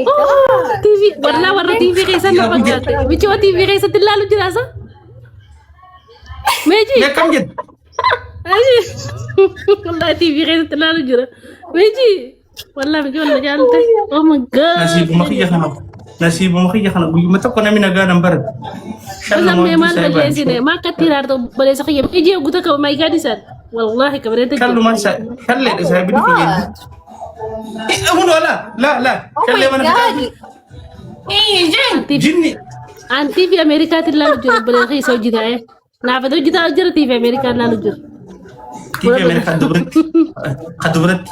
God. TV wallaa warra TV keessa na fakkaate. Michoo TV keessatti ilaalu jira sa? Meeji. Mee akkam jettu? Wallaa TV keessatti ilaalu jira. Meeji. Wallaa michoo na jaalte. Oh my God. Nasiibuma kiyya kana. Nasiibuma kiyya kana guyyuma tokko namni nagaa nan barate. Kusan mee maal balleessine? Maa akkatti ilaalta obboleessa kiyya. Iji eeguu takka my God isaan. Wallaahi kabareeta jira. Shallumaan shalleedha saayibni kiyya. Kun wala la la Oh my shallee mana God. fitaa. Jinni An TV Ameerikaatti ilaalu jira obboleessa kiyya isa hojii taa'ee. Naafata hojii taa'aa jira TV Ameerikaa ilaalu jira. TV Ameerikaa dubaratti. Ka dubaratti.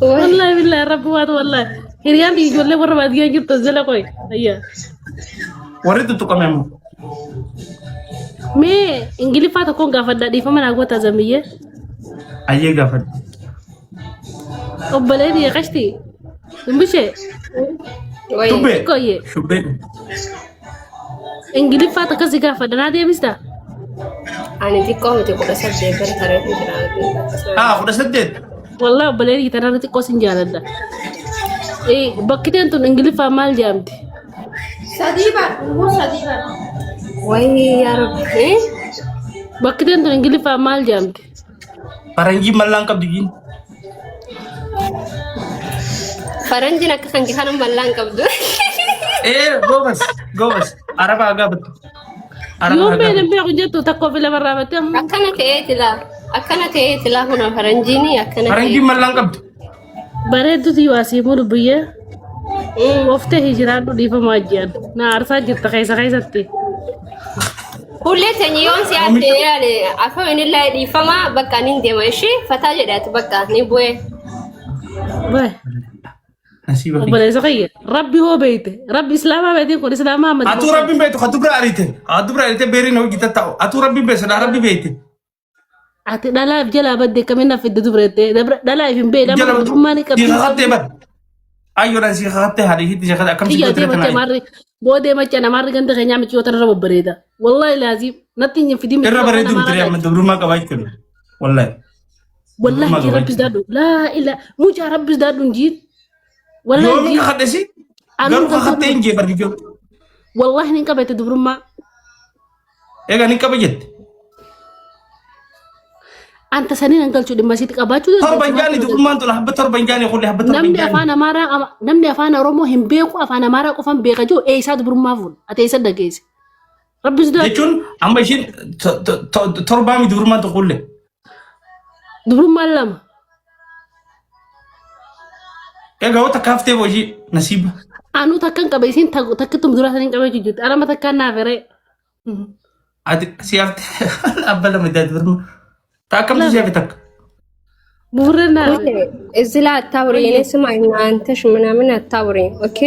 Wallaahi billaahi rabbi waatu wallaahi. Hiriyaan ijoollee warra baadiyyaa jirtu as jala qoy. Ayyaa. Warri tuttuqame ammoo. Mee Ingiliffaa tokkoon gaafadhaa dhiifama naa goota zamiyyee. Ayyee gaafadhu. Obboleetii qashti. Dumbishee. Wayii. Shubbee. Qoyyee. Shubbee. Ingiliffaa takka si gaafadha naa deebistaa? Ani xiqqoo miti 18 bara tareetu jira. Ah 18. Wallaahi obboleetii tanarra xiqqoo sin jaaladha. Bakkiteen tun Ingiliffaa maal jedhamti? Sadii bar, dhuguu sadii bar. Wayii yaa rabbi. Bakkiteen tun Ingiliffaa maal jedhamti? Faranjiin mallaan qabdi jiin. Faranjiin akka kan kana mallaan qabdu. Ee goobas goobas araba haa gaafattu. Araba Yoon haa beelan gaafattu. beeku jettu takkoo fi lama raabatte. Akkana ta'eeti laa. Akkana ta'eeti laa kuna faranjiin akkana ta'e. Faranjiin mallaan qabdu. Bareeddutu yoo asii mulu biyyee. Oftee hijiraadhu dhiifama ajjaan. Na aarsaa jirta keessa keessatti. Hullee teenya yoon si aatte yaale afaan inni laa dhiifama bakka niin deema ishee fataa jedhaati bakka ni bu'ee. Baay. Nasiiba kiyya. Obboleessa kiyya. Rabbi hoo beeyte. Rabbi islaamaa beetiin kun islaamaa amantii. Atuu rabbiin beektu ka dubra ariite. Ka dubra ariite beeriin hojii tatta'u. Atuu rabbiin beektu sodaa rabbi beekte. Ati dhalaaf jalaa badde akkamiin naaf fidde dubrette. Dhalaaf hin beekne Jala amma dubrummaa ni qabdi. Si kakattee bar. Ayyoodhaan si kakattee haadha ishiitti si kakattee akkam si Xiyya gootee deemacha tanaa. maarri boodee macha namaarri ganda keenyaa miccoo tanarra babbareeda. Wallahi laazim natti hin fidin Irra miccoo afaan bareedu amaaraa miti amma dhaati. dubrummaa qabaa jechuudha. Wallahi. Wallahi Dubrummaa jii qabaa rabbis jechuudha. daadhu. Laa ilaa mucaa rabbis daadhu hin jiin. Wallahi Yoomi jiin. kakadhe si? Anuun Garuu kan kakattee hin jee barri jiru. Wallahi nin qabate dubrummaa. Egaa ni qaba jette. Anta saniin an galchuu dhimma isiitti qabaachuu Torban jaani dubrummaan tun habba torban jaani kulli habba torban Namni jaani. afaan Amaaraa namni afaan Oromoo hin beeku afaan Amaaraa qofan beeka jiru eessaa dubrummaa fuudha. Ati eessa dhageesse? Rabbi sodaadhu. Jechuun amma ishiin torbaami dubrummaan tun kulle. Dubrummaan lama. Egaa wata kaaftee boo ishii nasiiba. Anuu takkan qabe isiin takkittum duraa saniin qabee jirti. Anama takkaan naaf heree. Ati si haftee abba lama itti dubrummaa. Ta akkamtu si hafe takka. Buburreen naaf. እዚህ ላይ አታውሪ። እኔ ስማ አንተሽ ምናምን አታውሪ። ኦኬ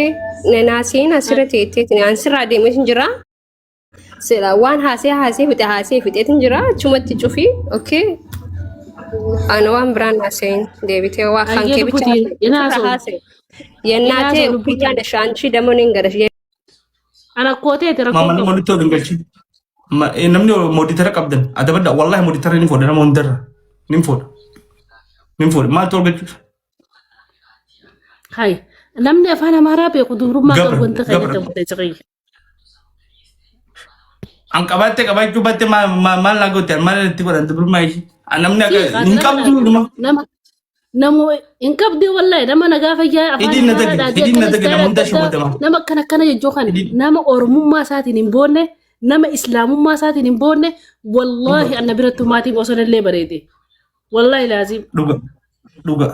ናሲን አስረት ቴት አንስራ deemeetin jira. Sila waan haasee haasee fixe haasee fixeetin jira achumatti cufi. Okay. Ana waan biraan haaseen deebitee waa kan Ayyee kee bicha lubbutiin haasee inaa haasee. የእናቴ Inaa እኩያ ነሽ አንቺ ደግሞ እኔን ገረሽ Ana kooteeti rakkoo Maama nama qabu. walitti waliin galchi. Namni mooditara qabdan adabadha. Wallahi mooditara ni fuudha nama hundarra. Ni fuudha. Ni fuudha. Maaltu ol galchu? Hai. Namni afaan Amaaraa beeku dubrummaa Gabra, qabu wanta gabra. kana ta'e sirrii. An qabaattee qabaachuu baatte maal naa goote maal itti godhan dubrummaa ishii. Namni akka hin qabdu dhuma. Nama namu hin qabdi wallahi nama nagaa fayyaa afaan Hidhiin na Amaaraa dage, dhaadhii hidhiin na akkana dage nama istaayila hunda adda addaa shawwadama. nama akkana akkana jechuu kana Hidhiin nama oromummaa isaatiin hin boonne nama islaamummaa isaatiin hin boonne wallaahi anna biratti maatiin osoo illee bareede wallahi laazim dhuga dhuga.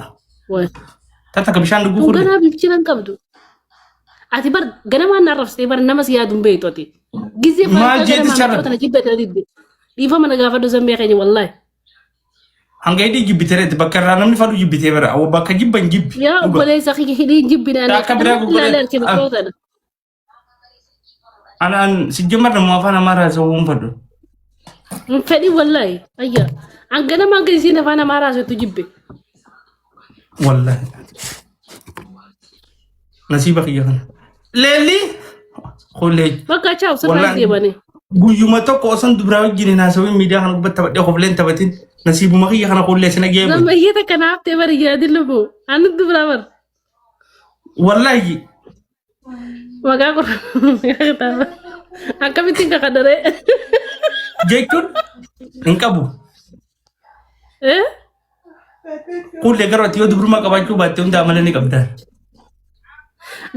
Waay. Takka bishaan dhuguu Kun fuudhe. ganaa bilchina hin qabdu. Ati bar ganamaan na arrabsitee bar nama si yaadu hin beektu ati. Gizee Maal faayidaa jeeti ganamaan sharra? micoota na jibbe tana didde. Dhiifama na gaafadhu zammee keenya wallaahi. Hanga hidhii jibbitee reeti bakka irraa namni fadhu jibbitee bara awwa bakka jibban jibbi. Yaa Dhuga. obboleessa kiyya hidhiin jibbine ani Akka biraa akkanumatti ilaalee gurguree. harki micoota na. Anaan si jemmarra immoo afaan amaaraa isa uumuun fadhu. Hin fedhin wallaahi. Ayya. An ganamaan gadi isiin afaan amaaraa haasoftu jibbe. Wallahi. Nasiiba kiyya kana. Leelli. Kullee. Bakka chaaw sirraa Wallahi. deebane. Guyyuma tokko osoo dubaraa wajjin hin haasawin miidiyaa kana gubbatti taphadhee kofleen taphatin nasiibuma kiyya kana kullee sina geebu. Nama iyyata kanaaf ta'e bari yaadin lubu. Ani dubraa bar. Wallaahi. Maqaa qur'aana kitaaba. Akkamittiin kakadharee? Jechuun hin qabu. Eh? Kullee garuu ati yoo dubrummaa qabaachuu baatte hunda amala ni qabda.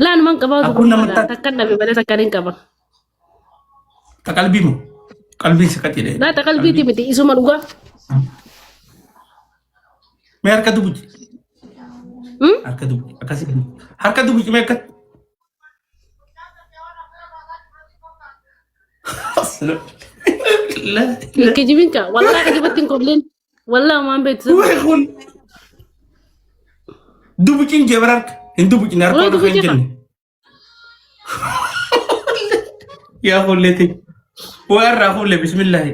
Laan man qabaa Akkuma nama dubrummaadha. Takkan dhabe malee takkan hin qaba. Ta qalbii moo? Qalbiin si qaxile. Laa ta qalbiiti miti isuma dhugaa. Mee harka dubuci. Hmm? Harka dubuci. Akkasii. Harka dubuci mee akkatti. Kijibin ka. Wallah kijibatti hin kobleen. Wallah waan beektu. Way kun. Dubucin jee bara harka. Hin dubucin harka Way ol hin dubuci ka. jenne. Yaa hulleeti. Waa irraa hulle bismillaahi.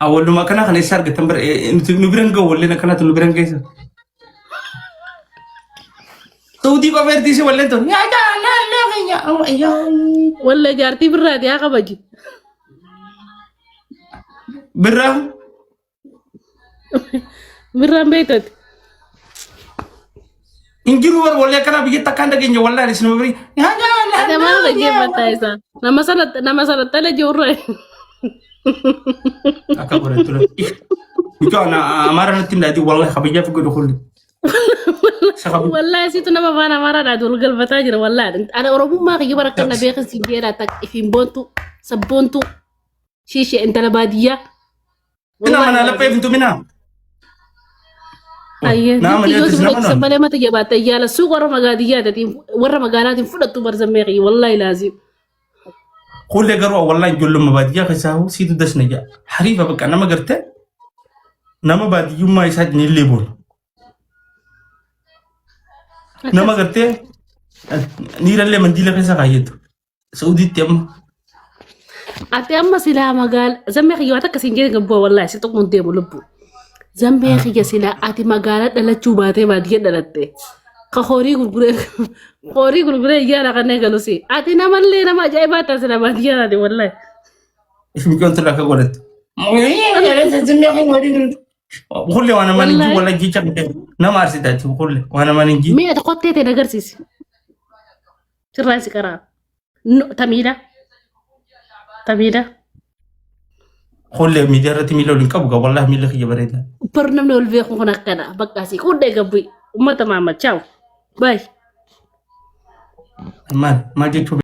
Awwaluma akkanaa kana eessa argattan bara nuti nu biran gahu walleen akkanaatu nu biran geessa. Saudii qofa ertiisi walleen tun. Yaa jaalala Wallah jaartii birraati haa kabaji. Birraa Birraan beektati. hin jiru bar wallee akkanaa biyyatti akkaan dhageenya wallaan isin biri. Yaa Ati maal dhaggeeffattaa isaa? Nama sana nama sana tala jirra. Akka godhan ture. Mucaa ana amaara natti hin dhaadii wallahi kabajaa fi godhu kulli. Wallahi situ nama afaan amaaraadhaan wal galfataa jira wallahi. Ana oromummaa kiyya bara akkana beekan si jedha takka ifiin boontu sabboontu shiishee intala baadiyyaa. Nama mana laphee hin tuminaa. Ayyee Nama yoo si nama fudhachisan malee mata jabaatta yaala suuqa warra magaadiyyaa warra magaalaatiin fudhattu barzammee kiyya wallahi laazim. Kullee garuu wallahi ijoollummaa baadiyyaa keessaa hoo siitu dasna jedha. Hariifa bakka nama gartee nama baadiyyummaa isaatiin illee boonu. Nama gartee niirallee mandiila keessa kaayyattu. Saudiitti amma. Ati amma silaa magaala zammee kiyya waan akka siin jedhe gabboo wallahi si tuquun deemu lubbu. Zambee kiyya silaa ati magaalaa dhalachuu baatee baadiyyaa dhalatte. Ka horii gurguree horii gurguree iyyaara kan eegalu si. Ati namallee nama ajaa'ibaa ta'a silaa baadiyyaa taate wallahi. Ishmi qoontu akka godhattu. Kullee waan namaan hin jiru wallahi jecha nama arsitaati kullee waan namaan hin jiru. Mee ati qottee ta'e agarsiisi. Sirraa si qaraa. Tamiila. Tamiila. Kullee miidiyaa irratti miila waliin qabu gaa wallahi miila kiyya bareeda. Bar namni ol beeku kun akkana. Bakka asii qundhee gabbi. Uummata maamma. Ciao. Bye. Maal maal jechuu.